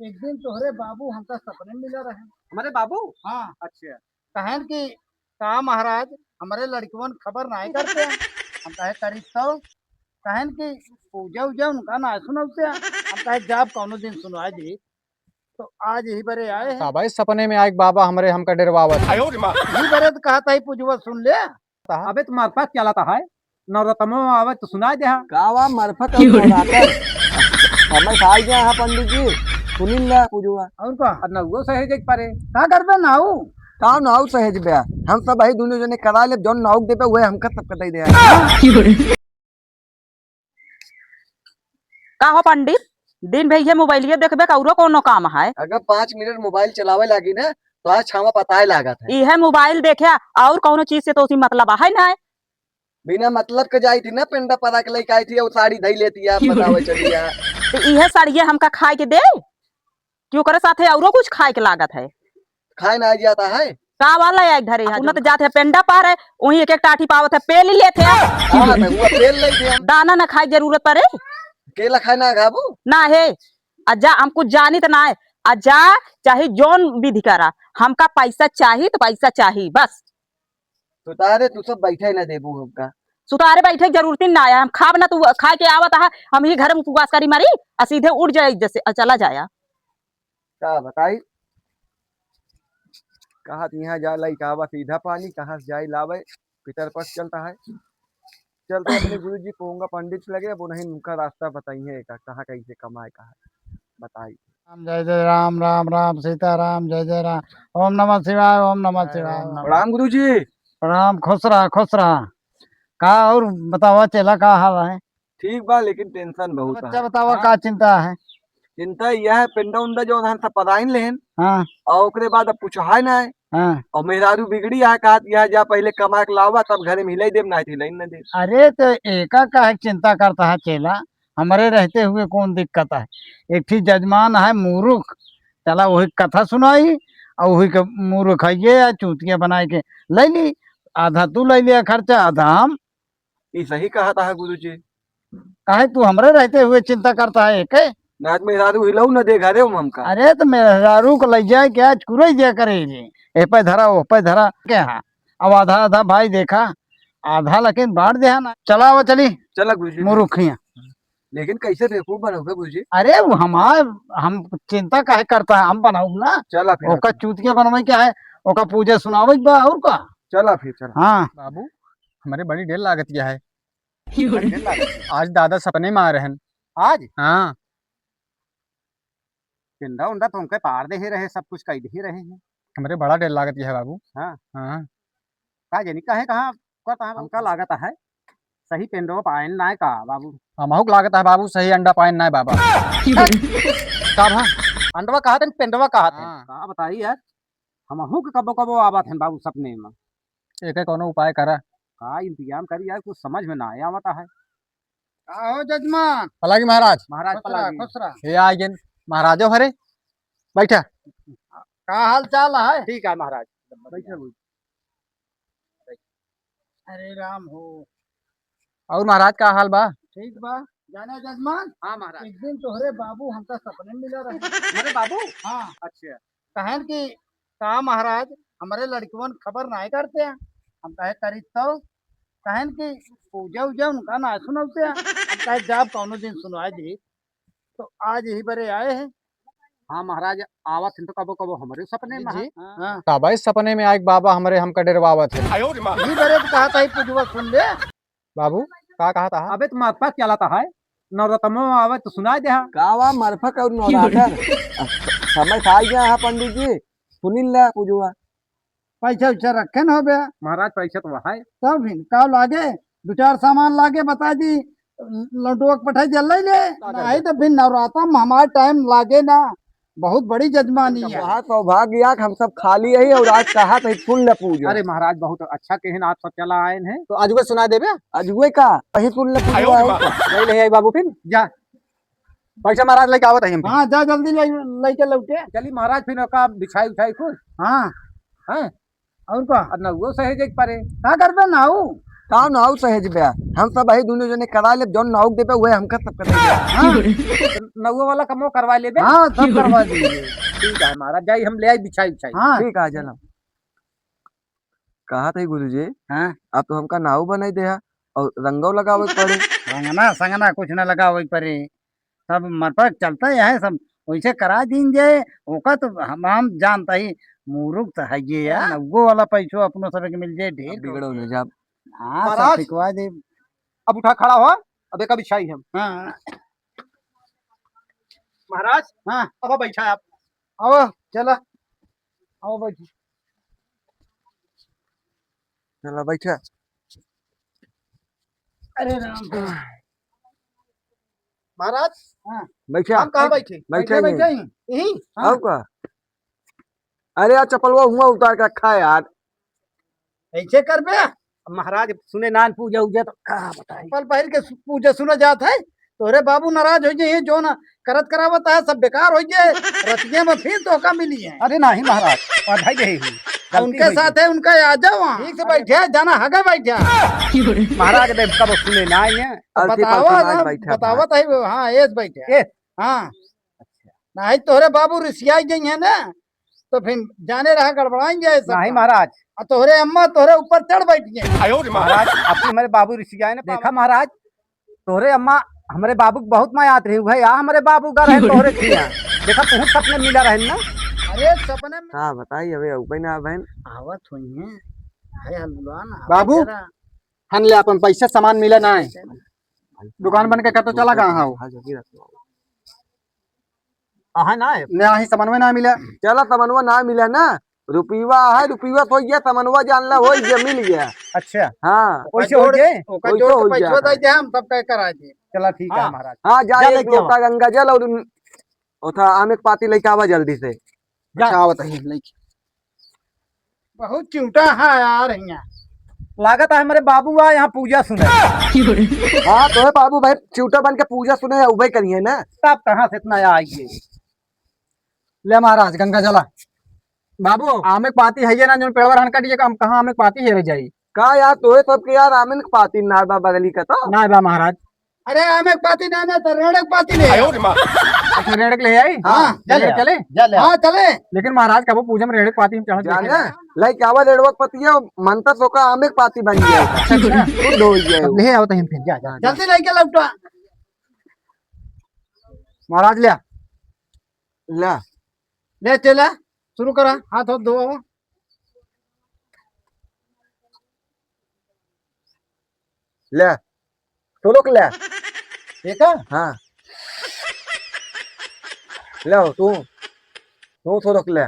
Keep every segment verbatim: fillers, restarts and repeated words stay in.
एक दिन तोहरे बाबू हमका सपने में मिला रहे। हमारे बाबू? हाँ। अच्छा। कहेन कि का महाराज, हमरे लड़कवन खबर नाहीं करते हैं। हम कहे करी तो, कहेन कि पूजा उजा उनका ना सुनौते हैं। हम कहे जाब कौनो दिन सुनवाए दी। तो आज यही बरे आए हैं। का भाई सपने में आए कि बाबा हमरे हमका डेरवावत है। यही बरे तो कहत है पूजवा सुन ले। अबे तुम्हारे पास क्या लाता है? नवरत्नों आवे तो सुनाई दे, हाँ। का वा मरफत और नवरात्र? हमें खाई गया है पंडित जी, सुनिल ला पूजवा। और का? अब नौगो सहेज एक परे। का करबे नाऊ? का नाऊ सहेज बे? हम सब भाई दोनों जने करा ले, जौन नाऊ देबे वह हमका सब कटाई दे। का हो पंडित, दिन भर ये मोबाइलिए देखबे का औरो कोनो काम है? अगर पाँच मिनट मोबाइल चलावे लागी ना तो आज छावा पताए लागत है। इहे मोबाइल देखे और कोनो चीज से तो उसी मतलब है ना। बिना मतलब के जाई थी ना, पेंडा परा के लेके आई थी और साड़ी धई लेती है, बतावे चलिया। तो इहे साड़िए हमका खाए के दे कि ओकरे साथे औरो कुछ खाए के लागत है? खाए ना जाता है। का वाला है एक धरे है, उन्हें तो जात है पेंडा पार है, वहीं एक एक टाठी पावत है, पेल ही लेते हैं। हाँ, तो वो पेल लेते हैं। दाना ना खाए जरूरत पड़े। केला खाए ना खाबू? ना है। आ जा, हम कुछ जानी तो ना है। आ जा, चाहे जौन विधि करा, हमका पैसा चाही तो पैसा चाही बस। सुतारे तू सब बैठे ना देबू हमका। सुतारे बैठे के जरूरत ही ना आया, हम खाब ना, तू खाए के आवत है, हम ही घर में उपवास करी मरी, आ सीधे उठ जाए जैसे, आ चला जाया। का बताई, कहा त यहाँ जा लइका बा सीधा पानी, कहाँ से जाई लावे, पितर पस चलता है। चलते अपने गुरु जी पोंगा पंडित लगे, अब उन्हें उनका रास्ता बताइए का, कहाँ कैसे कमाए, कहाँ बताई। राम जय जय राम, राम राम सीता राम, जय जय राम। ओम नमः शिवाय, ओम नमः शिवाय, ओम नमः प्रणाम गुरु जी। प्रणाम, खुश रहा, खुश रहा। का और बतावा चेला, का हाल है? ठीक बा, लेकिन टेंशन बहुत बच्चा है। बतावा, हाँ। का चिंता है? चिंता यह है, पेंडा उंडा जो हम सब पदाइन लेहन, हाँ। और ओकरे बाद अब कुछ है ना है। हाँ। और मेहरारू बिगड़ी है, कहत यह जा पहले कमा के लावा, तब घरे में हिलाई देब, ना हिलाई न देब। अरे तो एका काहे चिंता करता है चेला, हमरे रहते हुए कौन दिक्कत है? एक ठी जजमान है मूर्ख, चला वही कथा सुनाई और वही के मूर्ख है ये या चूतिया बनाए के ले ली, आधा तू ले लिया खर्चा, आधा हम। ई सही कहत है गुरुजी। काहे तू हमरे रहते हुए चिंता करता है एके? ना आज मेहरारू हिलऊ न दे घरे में हमका। अरे तो मेहरारू को ले जाए के आज कुरई दिया करे जी, ए पे धरा, ओ पे धरा के हाँ। अब आधा आधा भाई देखा, आधा लेकिन बांट दे ना। चला वो चली। चला गुरुजी। मुरुखिया। लेकिन कैसे बेवकूफ बनोगे गुरुजी? अरे वो हमार, हम चिंता काहे करता है, हम बनाऊ ना। चला फिर। ओका चूतिया बनवाई क्या है, ओका पूजा सुनावे के बा और का। चला फिर, चला। हाँ। बाबू, हमरे बड़ी डेर लागत गया है। आज दादा सपने में आ रहे हैं। आज? हाँ। पेंडा उंडा तो हमके पार दे ही रहे, सब कुछ कह दे ही रहे हैं। हमरे बड़ा डेर लागत गया है बाबू। हाँ। हाँ। का जानी काहे कहाँ, का कहाँ हमका लागत है सही पेंडवा पायन ना का बाबू। हमहू के लागत है बाबू सही अंडा पायन ना बाबा। का भा? अंडवा कहत हैं, पेंडवा कहत हैं। हाँ। का बताई यार, हमहू के कबो कबो आवत हैं बाबू सपने में। एके कौनो उपाय करा। का इंतजाम करी यार, कुछ समझ में ना आवत है। का हो जजमान? पलागी महाराज। महाराज खुश रहा, पलागी। खुश रहा। ये आ गए महाराजो हरे, बैठा। का हाल चाल है? ठीक है महाराज, बैठा। अरे राम हो। और महाराज का हाल बा? ठीक बा। जाने जजमान? हाँ महाराज। एक दिन तोहरे बाबू हमका सपने में मिला रहे। मेरे बाबू? हाँ। अच्छा। कहेन कि का महाराज, हमरे लड़कवन खबर नाहीं करते हैं। हम कहे करी तो, कहेन कि पूजा उजा उनका ना सुनौते हैं। हम कहे जाब कौनो दिन सुनवाए दी। तो आज यही बरे आए हैं। हाँ महाराज, आवत हैं तो कबो कबो हमरे सपने में जी। हाँ। का भाई सपने में आए कि बाबा हमरे हमका डेरवावत है। यही बरे तो कहा था, पूजवा सुन ले। बाबू, का कहत हा? अबे तुम्हारे पास क्या लाता है? नवरत्नो आवे तो सुनाई दे हा। का वा मरफक और नवरातर? समय खा गया है पंडित जी, सुनिल ला पूजवा। पैसा वैसा रखे न हो बे। महाराज पैसा तो है। तब फिर का लागे? दो चार सामान लागे बता दी, लौटवा के पठाई जल्दी ले। का करबे? नहीं तो फिर नवराता में हमारा टाइम लागे ना। बहुत बड़ी जजमानी है। बहुत सौभाग्य यार, हम सब खाली यही और आज कहा थे फुल न पूजो। अरे महाराज, बहुत अच्छा कहन, आप सब चला आए हैं। तो अजुए सुना देबे? अजुए का? वही फुल न पूजो आयो आए। नहीं, नहीं आई बाबू फिर। जा। पैसा महाराज लेके आवत है हम। हाँ, जा जल्दी ले, लेके लौटे। चली महाराज, फिर का बिछाई उछाई कुछ। हाँ। हैं? और का? अब नौगो सहेजे के परे। का करबे नाऊ? आओ ना, आओ सहेज बे, हम सब यही दोनों जने करा लेब, जौन नाउक देबे, वही हमका सब कर देबे। हाँ, तो नौवा वाला कमो करवा लेबे। हाँ, सब करवा दीजिए। ठीक है महाराज, जाई हम ले आई बिछाई उछाई। हाँ। ठीक है, चलो। कहा था गुरुजी, हाँ। अब तो हमका नाऊ बनाई दे है और रंगो लगावे के पड़े। रंगना संगना कुछ ना लगावे के पड़े, सब मरपक चलता है सब, वैसे करा दीन जाए। ओका तो हम, हम जानता ही, मुरुख तो है ये यार, हाँ। नौगो वाला पैसो अपनो सब के मिल जाए, ढेर अब बिगड़ो हो न जाए। जा। हाँ, सब महाराज, ठिकवा दे। अब उठा खड़ा हो, अब एक बिछाई हम। हाँ। महाराज, हाँ। अब बैठा आप। आओ, चला। आओ, बैठो। चला, बैठा। अरे राम। महाराज, हाँ। बैठा। हम कहाँ बैठे? बैठा बैठे, ही। बैठे ही। यहीं? हाँ। और का? अरे यार, चपलवा हुआ उतार के रखा है यार। ऐसे करबे? अब महाराज सुने नान पूजा उजा तो का बताई? चप्पल पहिर के सु-, पूजा सुना जात है, तोहरे बाबू नाराज हो जाए, जो ना करत करावत है, सब बेकार हो जाए, रतिया में फिर तोहका मिली है। अरे नहीं महाराज, बधाई दे ही। आ, गलती उनके होई साथ गई। है, उनका आ जाओ वहाँ। ठीक से बैठे, जाना हगे बैठे। महाराज, अब कब सुने ना आए हैं। अर्थी बतावा पलटी ना, बैठा बतावत है, हाँ, एस बैठे। एस। हाँ। अच्छा। नहीं, तोहरे बाबू रिसियाई गई है ना, तो फिर जाने रहा, गड़बड़ाएंगे ऐसा नहीं काम। महाराज। आ तोहरे अम्मा तोहरे ऊपर चढ़ बैठ गए। आयो रे माँ। महाराज, अपने हमारे बाबू रिसियाई ना देखा पावा। महाराज, तोहरे अम्मा हमरे बाबू के बहुत मायात रही, भाई, आ हमरे बाबू का रहे तोहरे खिया। देखा, तू सपने मिला रहे ना। अरे, सपने में हाँ, बताई, अबे, अबे ना बहन। आवत हुई हैं। अरे, हलवान, आवत बाबू, जरा। हन ले, अपन पैसा सामान मिला ना है। दुकान बन के कर तो चला कहाँ हो? हाँ, जल्दी रखो। अहा ना है। ना ही समनवा ना मिला। चला, समनवा ना मिला ना, रुपीवा है, रुपीवा तो हो गया, समनवा जान ला, हो गया, मिल गया। अच्छा। हाँ। ओइसे हो गए? ओका वैसे जोड़ के हो गया पैसवा है। दे दे, हम सब तय करा दे। चला, ठीक है हाँ। महाराज। हाँ, जा, जा एक लेके आवा। लोटा गंगा जल और उन-, ओथा आम एक पाती लेके आवा जल्दी से। जा। अच्छा, आवत है, लेके। बहुत चिंता है यार, हियाँ। लागत है हमारे बाबू आ यहाँ पूजा सुने। हाँ, तो है बाबू भाई, चिउटा बन के पूजा सुने, उबे करिए ना। तब कहाँ से इतना आइए? ले महाराज, गंगा जला। बाबू, आमे के पाती है ये ना, जो पेड़वा रहन काटिए, हम कहाँ आमे के पाती हेरे जाई? का यार, तोहे सबके यार, आमे के पाती ना बा बगली का तो? ना बा महाराज। अरे, आमे के पाती ना, ना, तो रेड़े के पाती ले। आयो रे माँ। अच्छा, रेड़े के ले आई? हाँ, चले। चले? जा ले। हाँ, चले। लेकिन महाराज, कबो पूजा में रेड़े के पाती हम चढ़त जाने, देखे। लइके आवा रेड़वा के पतिया, मन तो सोका आमे के पाती बन गया। अच्छा। खुद हो गया अब वो। ले आओ तो हम फिर, जा, जा। जल्दी लइके लौटा। महाराज, ले आ। ला। ले चला, शुरू करा, हाथ हो धो। ले, तू लोग ले। ये का? हाँ। ले, तू, तू थोड़ा ले।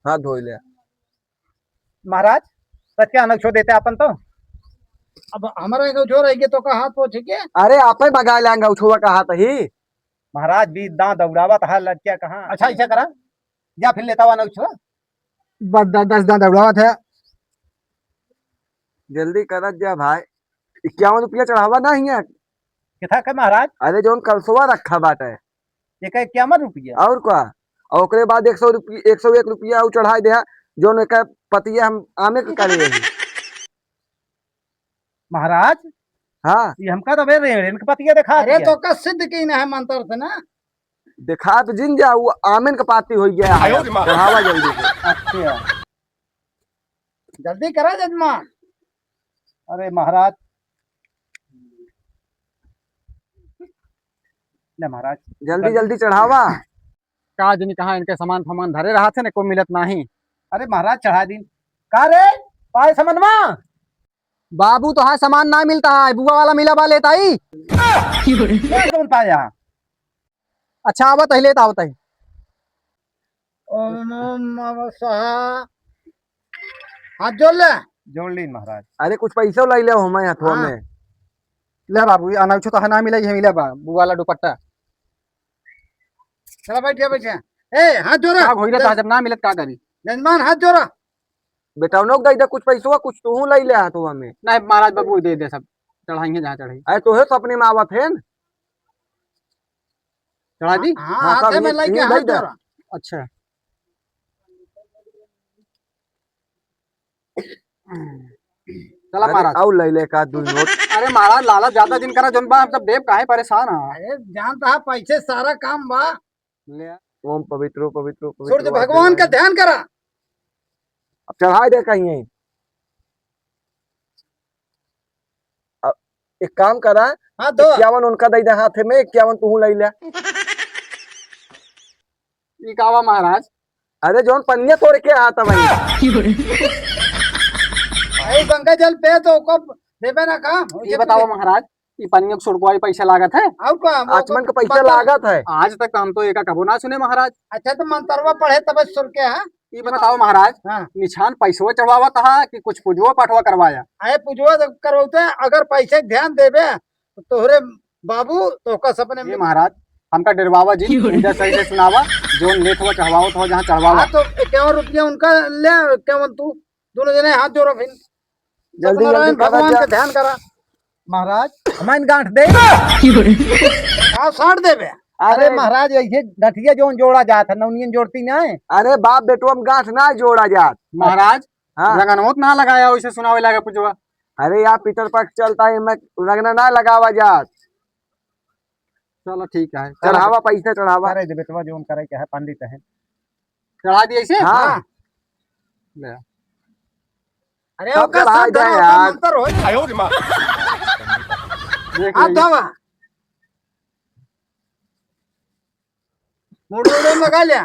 हाथ धोई ले। महाराज, सच के अनौछो देते आपन तो। अब हमारा अंगौछो रह गया तो का हाथ पोछे के? अरे, आपे बगा ले अंगौछो का हाथ ही। महाराज, बीस दांत दौड़ावत है लड़किया कहाँ? अच्छा, ऐसा करा, जा फिर लेता हुआ अनौछो। बस द-, दस दांत दौड़ावत है। जल्दी करत जा भाई, इक्यावन रुपया चढ़ावा ना हिया। किथा के महाराज? अरे, जौन कलसवा रखा बाटे। एका इक्यावन रुपया? और का? और ओकरे बाद एक सौ रुपया, एक सौ एक रुपया और चढ़ाई दे, जौन एका पतिया हम आमे के करे रही। महाराज, हाँ। ये हमका तो बे रेड़न के पतिया देखा अरे दिया। तो का सिद्ध की ना है मंत्र से ना? देखा तो जिन जा, वो आमेन के पाती हो गया है। आयो रे माँ। चढ़ावा जल्दी से। अच्छा। जल्दी करा जजमान। अरे महाराज, ले महाराज। जल्दी, जल्दी चढ़ावा। का जनी कहाँ इनके सामान फामान धरे रहा थे ने, को मिलत नाही। अरे महाराज चढ़ा दीन। का रे? पाए समनवा? बाबू तो है सामान ना मिलता है, बुआ वाला मिला बा लेता ही। ले कौन पाया? अच्छा, आवत ही, लेत आवत ही। ओम नमः स्वाहा। हाथ जोड़ ले। जोड़ लीन महाराज। अरे, कुछ पैसा लाई ले हमारे हाथवा हाँ। में। ले बाबू, ये अनौछो तो है ना मिला, ये मिला बा, बुआ वाला दुपट्टा। चला बैठ जा, बैठ जा। ए, हाथ जोड़ा। का भोइरा जज-, था, जब ना मिलत का करी? जजमान, हाथ जोड़ा। बेटा, उन्हों दे दे कुछ पैसवा, कुछ तू लाई ले हाथवा में। नहीं महाराज, बाबू दे दे सब, चढ़ाई है जहाँ चढ़ाई। अरे, तोहे सपने में आवत है न? चढ़ा दी? हाँ, हाँ, हाथे सब में ये, लेके ये हाथ दे दे। जोड़ा। अच्छा। चला अरे, महाराज। आउ लइ ले का दुइ नोट। अरे महाराज, लालच ज्यादा जिन करा, जौन बा हम सब देब, काहे परेशान है? अरे जानता है, पैसे सारा काम बा। ले। ओम पवित्रो पवित्रो पवित्रो सूर्य वा भगवान का देवाय। ध्यान करा। अब चढ़ाइ दे कहीं। अब एक काम करा, हाँ, दो। इक्यावन उनका दइ दे हाथे में, इक्यावन तू लइ ले। ई का बा महाराज? अरे जौन पनिया तोड़ के आता भाई। अरे गंगा जल पे तो ओको देबे ना का? ई बतावा महाराज, ई पनिया के सुड़कवाई पैसा लागत है? और का? वो आचमन तो का पैसा लागत है। आज तक तो हम तो एका कबो ना सुने महाराज। अच्छा तो मंतरवा पढ़े तबे सुड़के है? ई बतावा महाराज, हाँ। निछान पैसवा चढ़वावत हा कि कुछ पूजवा पाठवा करवाया? अरे पूजवा तो करवाते हैं, अगर पैसे ध्यान देबे तो तोहरे बाबू तोहका सपने ये में। महाराज, हमका डेरवावा जिन, पूजा सही से सुनावा, जौन लेत हुआ चढ़वावत हुआ, जहाँ चढ़वावा। हाँ, तो इक्यावन रुपया उनका ले, इक्यावन तू, दोनों जने हाथ जोड़ो फिर। जल्दी, सत्यनारायण जल्दी करा भगवान जा। के ध्यान करा। महाराज, हमाइन गांठ दे। का साट देबे? अरे अरे। महाराज, ऐसे गठिया जौन जोड़ा जात है, नौनियन जोड़ती ना है। अरे बाप बेटो, हम गांठ ना जोड़ा जात। महाराज, हाँ। रंगनोत ना लगाया, वैसे सुनावे लागे पूजवा। अरे यार, पितर पक्ष चलता है, मैं रंगना ना लगावा जात। चलो ठीक है, चलो। चढ़ावा, पैसा चढ़ावा। करे दे बेटवा, जौन करे के है, पंडित है। चढ़ा दिए इसे? हाँ। हाँ। ले। अरे सब ओकर चढ़ा साथ दे धरा, ओकर यार। मंत्र हो। आयो रे माँ। देख आप लेंगे। जावा। मुड़ उड़ में लगा लिया।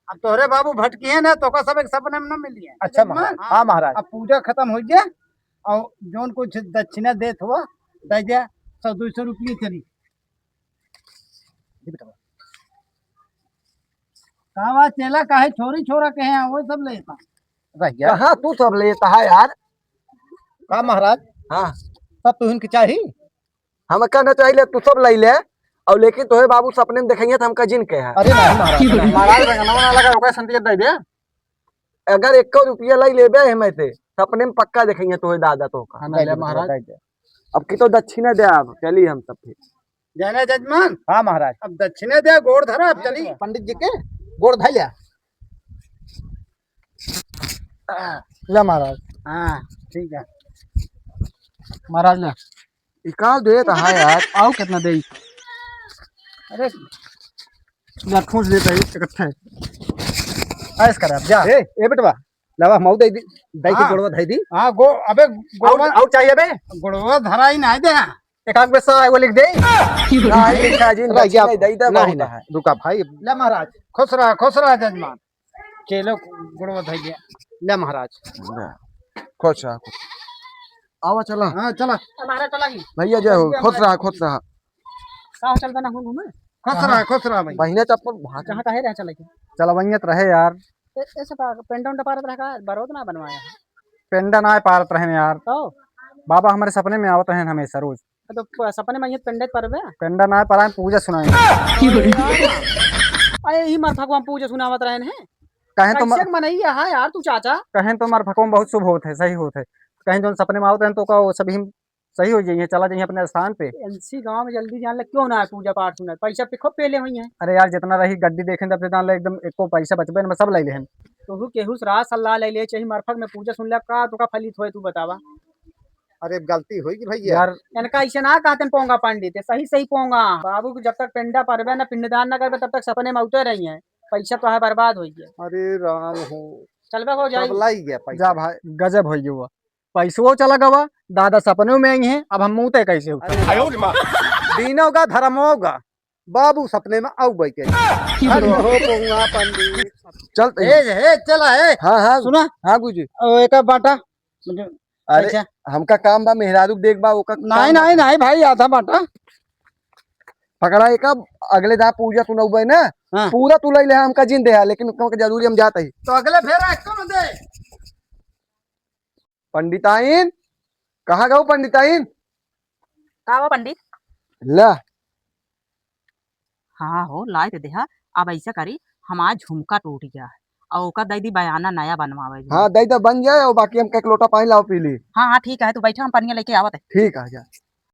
अब तोहरे बाबू भटकी है ना, तो का सब एक सपने में न मिली है। अच्छा महाराज। हाँ। हाँ महाराज। अब पूजा खत्म हो गया और जौन कुछ दक्षिणा देत हुआ, दे दे, सौ दो सौ रुपये चली। जी बेटा। का बात चेला, काहे छोरी छोरा कहे हैं, वो सब लेता। रह गया। कहाँ तू सब लेता है यार? का महाराज? हाँ। सब तुहिन के चाही? हमका न चाहिए, तू सब लइ ले। और लेकिन तोहे बाबू सपने में देखइहे तो हमका जिन कहे। अरे नहीं महाराज, नहीं। महाराज रंगनवा ना लगा, ओकरा संतिया दे दे। अगर एको रुपया लइ लेबे हमें से, सपने में पक्का देखइहे तोहे दादा तोहका। हाँ, ना दे ले दे, महाराज। दे दे। अब की तो दक्षिणा दे, अब चली हम सब फिर। जाने जजमान। हाँ महाराज। अब दक्षिणा दे, गोड़ धरा, अब चली। पंडित जी के गोड़ धइ लिया। ले महाराज। हाँ, ठीक है। महाराज ले। ई का देत है यार? आओ कितना देई? अरे यार, ठूस देत है इकट्ठा है। ऐस कर अब जा। ए, ए बेटवा, लावा मऊ दे दी, दे के हाँ। गोड़वा धई दी। हाँ, गो-, अबे और, गोड़वा, और चाहिए बे? गोड़वा धरा ही नहीं दे। एक आध पैसा वो लिख दे। नहीं, लिखा जी, रह गया। दक्षिणा दे दा, नहीं, बहुत नहीं, है। रुका भाई। ले महाराज, खुश रहा, खुश रहा जजमान। चलो, गोड़वा धइले। ले महाराज। ले। खुश रहा, खुश। आवा, चला। हाँ, चला। हमारा चला ही। भैया, जय हो। खुश रहा, खुश रहा। का हो, चल बना घूम घूमे? खुश रहा, खुश रहा भाई। बहिना चप्पल भाग। कहाँ का है रहा चला के? चला, वहीं तो रहे यार। ए-, ऐसे पा-, पेंडा उंडा पारत रहा का? बरोद ना बनवाया। पेंडा ना पारत रहे यार। तो? बाबा हमारे सपने में आवत हैं हमेशा रोज। तो प-, सपने में ये पेंडे परबे? पेंडा ना पराए, पूजा सुनाए। अरे, ई मरफकवा में पूजा सुनावत रहन है। कहे तो कैसे मर-, मनई है यार तू चाचा? कहे तो मरफकवा में बहुत शुभ होत है, सही होत है। कहे जौन सपने में आवत रहन तो का वो सभी हम सही हो जाइए, चला जाइए अपने स्थान पे। एनसी गांव में जल्दी जान लग, क्यों ना है पूजा पाठ सुना? पैसा पे खूब पेले हुई हैं। अरे यार, जितना रही गड्डी देखें तब से जान ले एकदम एको पैसा बचबे न, सब ले लेहन। तो केहू से राय सलाह ले ले, चाहे मरफक में पूजा सुन ले, का तो का फलित होए तू बतावा? अरे, गलती होई कि भैया। यार, इनका ऐसे ना कहते पोंगा पंडित, ये सही सही पोंगा। बाबू को जब तक पिंडा परबे ना, पिंडदान ना करबे, तब तक सपने में उतर रही हैं, पैसा तो है बर्बाद हो गया। अरे राम हो। चलबे हो जाई। सब लाई गया पैसा। जा भाई, गजब हो गया। पैसो चला गवा, दादा सपनों में आई हैं, अब हम मुँह तय कैसे उठा? अरे आयो रे माँ। दीनो का धर्मो का। बाबू सपने में आउ बैठे। अरे हो पोंगा पंडित। चल ए, ए, चला, ए। हाँ, हाँ। सुना? हाँ, गुरुजी। ओ, एका बाटा। अरे, अच्छा। हमका काम बा, मेहरारू के देख बा, ओका काम नहीं, बा। नहीं, नहीं भाई, आधा बाटा। पकड़ा एका, अगले दा पूजा सुनौबे ना, हाँ। पूरा तू लइ ले, हमका जिन दे, लेकिन ओका जरूरी हम जात ही। तो अगले फेरा एक तो न दे। पंडिताइन, कहाँ गऊ पंडिताइन? का बा पंडित? ला। हाँ हो, लाए दे देहा। अब ऐसा करी, हमार झुमका टूट गया है, और ओका दे दी बयाना नया बनवावे के। हाँ, दे दे, बन जाए, और बाकी हम एक लोटा पानी लाओ पी ली। हाँ, हाँ, ठीक है, तू बैठा, हम पनिया लेके आवत है। ठीक है, जा।